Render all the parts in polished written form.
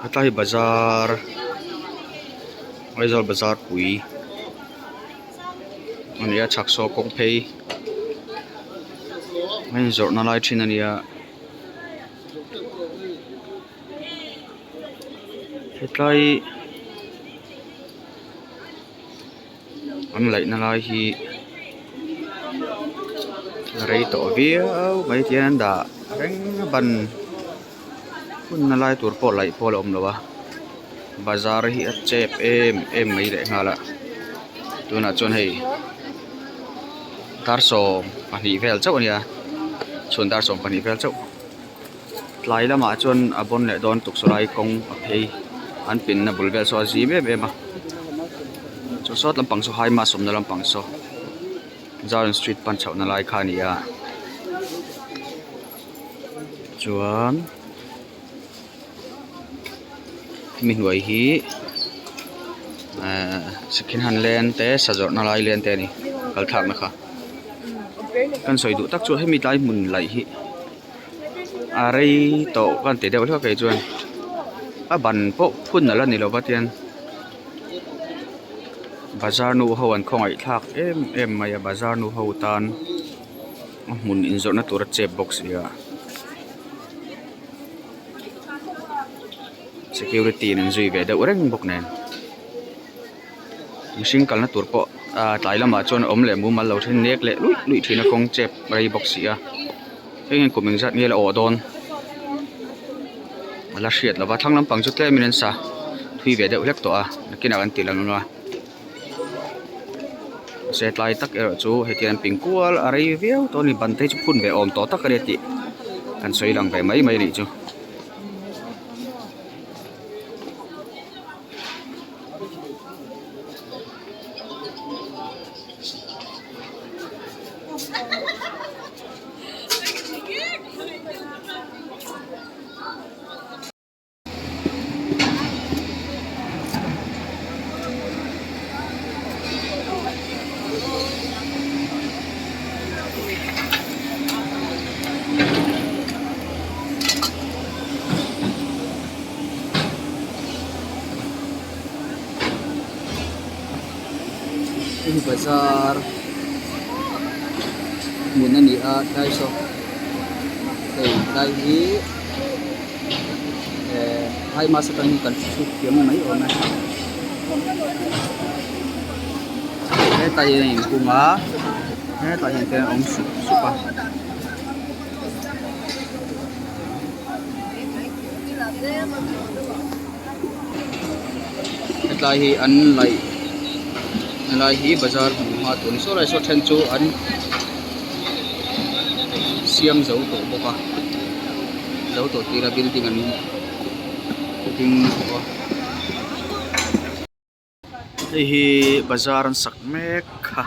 Hetlai hi bazar Aizawl bazar pui a ni a chhak saw kawng phei a inzawrhna lai thin a nia hetlai an laihna lai hi a rei tawh viau mai tihian an dah reng a ban hunna lai tur pawh laih pawh a la awm lo a bazar hi a chep em em mai leh nghal a tunah chuan hei dar 12 vel chauh a nia chhun dar 12 vel chauh. Tlai lamah chuan a bawn leh dawn tuk saw lai kawng a phei an pinna bul vel saw a zim em em a chuan sawt lampang saw hai mass awmna lampang saw Zion street pan chhoh na lai kha a ni a chuan hemi hnuai hi ehh second hand lane te sa zawrhna lai lane te a ni kal thlakna kha kan sawi duh tak chu hemi tlai hmun laih hi a rei tawh ka ti deuh hlek kei chuan a ban pawh phun ala ni lova tian bazar nu ho an khawngaih thlak em em mai a bazar nu ho tan a hmun inzawrhna tur a chep bawk si a. Security in an zui ve deuh reng bawk nen mihring kalna tur pawh ah tlai lamah chuan a awm leh mumal lo then nek leh luih luih thin a kawng chep rei bawk si a heng hian kum engzat nge la awh dawn a la hriat lova thlang lampang chu tlem in an sa thui ve deuh hlek tawh a nakinah kan ti lang ang a se tlai tak erawh chu hetiang an ping kual a rei viau tawh a ni ban te hi chu phun ve awm tawh tak a ni tih kan sawi lang ve mai mai a nih chu. Hei bazar hmun a ni a tlai saw hei tlai hi eh hai mas atang hian kan chhut thiam mai awm e hetlai hian a inhung a hetlai hian te an awm sup sup a. Hetlai hi an laih helai hi bazar hmunhma tur a ni saw lai saw then chu an siam zo tawh bawk a zo tawh tir a building an ding tawh a. Hei hi bazar an sak mek kha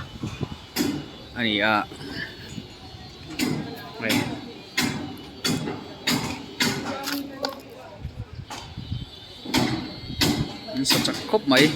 a ni a hei an sa chak khawp mai.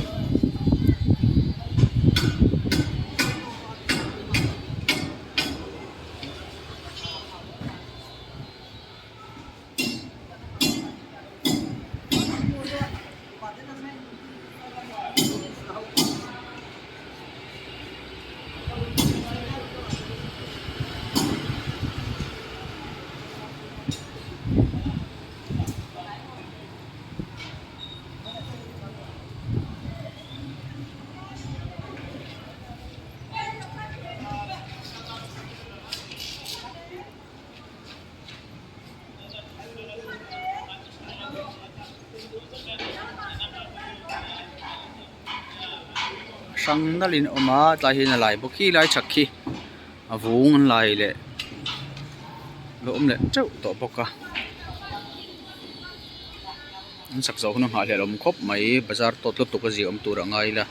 Hrang nalh in a awm a tlai hian a lai bawk khi lai chhak khi a vung an lai leh a lo awm leh teuh tawh bawk a an sak zawh hun a nghahhlelh awm khawp mai bazar tawt lutuk a zia awm tur a ngai ila.